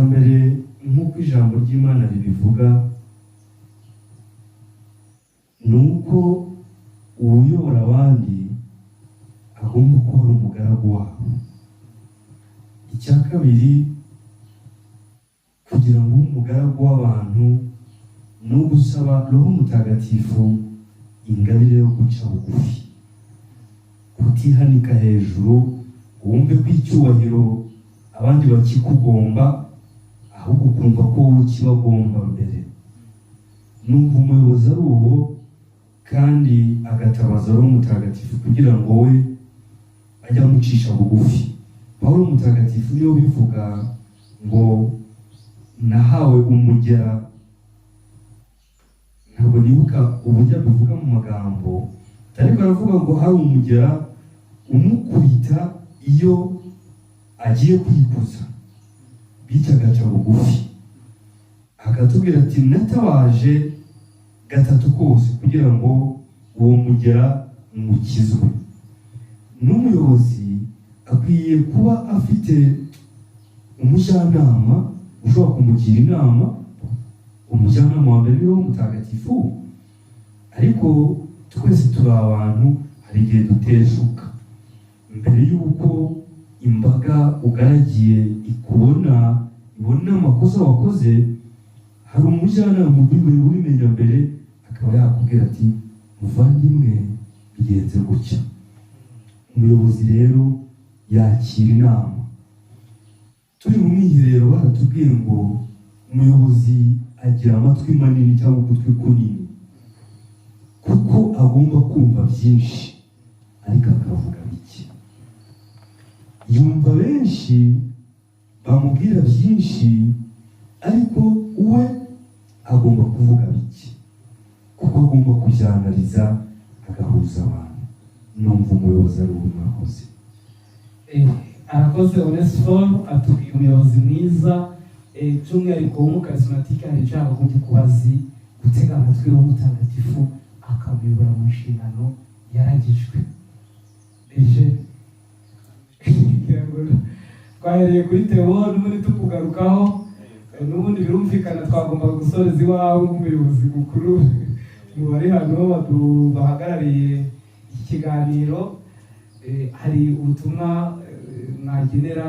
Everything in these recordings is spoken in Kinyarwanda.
Mbere, nk'uko ijambo ry'Imana ribivuga, ni uko uwuyobora abandi agomba kuba ari umugaragu wabo. Icya kabiri, kugira ngo ube umugaragu w'abantu ni ugusaba Roho Mutagatifu ingabire yo guca bugufi, kutihanika hejuru, wumve ko icyubahiro abandi bakikugomba, ahubwo ukumva ko wowe ukibagomba mbere. Numva umuyobozi ari uwo, kandi agatabaza Roho Mutagatifu kugira ngo we ajye amucisha bugufi. Pawulo Mutagatifu niyo bivuga ngo "Nahawe umugera", ntabwo nibuka uburyo abivuga mu magambo, ariko aravuga ngo hari umugera umukubita iyo agiye kwikuza, bityo agaca bugufi. Akatubwira ati "Natabaje gatatu kose kugira ngo uwo mugera mukizwe." N'umuyobozi akwiye kuba afite umujyanama ushobora kumugira inama. Umujyanama wa mbere ni Roho Mutagatifu, ariko twese turi abantu, hari igihe duteshuka. Mbere y'uko imbaga ugaragiye ikubona, ibona amakosa wakoze, hari umujyanama ubimenya mbere, akaba yakubwira ati "Muvandimwe, bigenze gutya." Umuyobozi rero yakira inama. Turi mu mwiherero baratubwiye ngo umuyobozi agira amatwi manini cyangwa ugutwi kunini, kuko agomba kumva byinshi ariko akavuga bike. Yumva benshi bamubwira byinshi, ariko we agomba kuvuga bike, kuko agomba kubyanariza, agahuza abantu. Numva umuyobozi ari uwo. Mwakoze. Arakoze Onesphore, atubwiye umuyobozi mwiza, by'umwihariko w'umukarismatike hari icyo yakagombye kuba azi: gutega amatwi Roho Mutagatifu akamuyobora mu nshingano yaragijwe. Deje ngira ngo twahereye kuri Theo, n'ubundi tukugarukaho. N'ubundi birumvikana twagombaga gusoreza iwawe nk'umuyobozi mukuru mu bari hano bahagarariye iki kiganiro. Hari ubutumwa mwagenera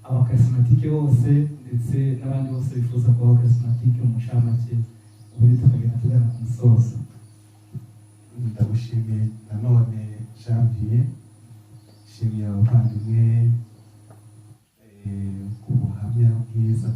abakarismatike bose ndetse n'abandi bose bifuza kuba abakarismatike mu ncamake, ubundi tukagenda tugana ku musozo? Ndagushimiye nanone Janvier, nshimiye abavandimwe ku buhamya bwiza.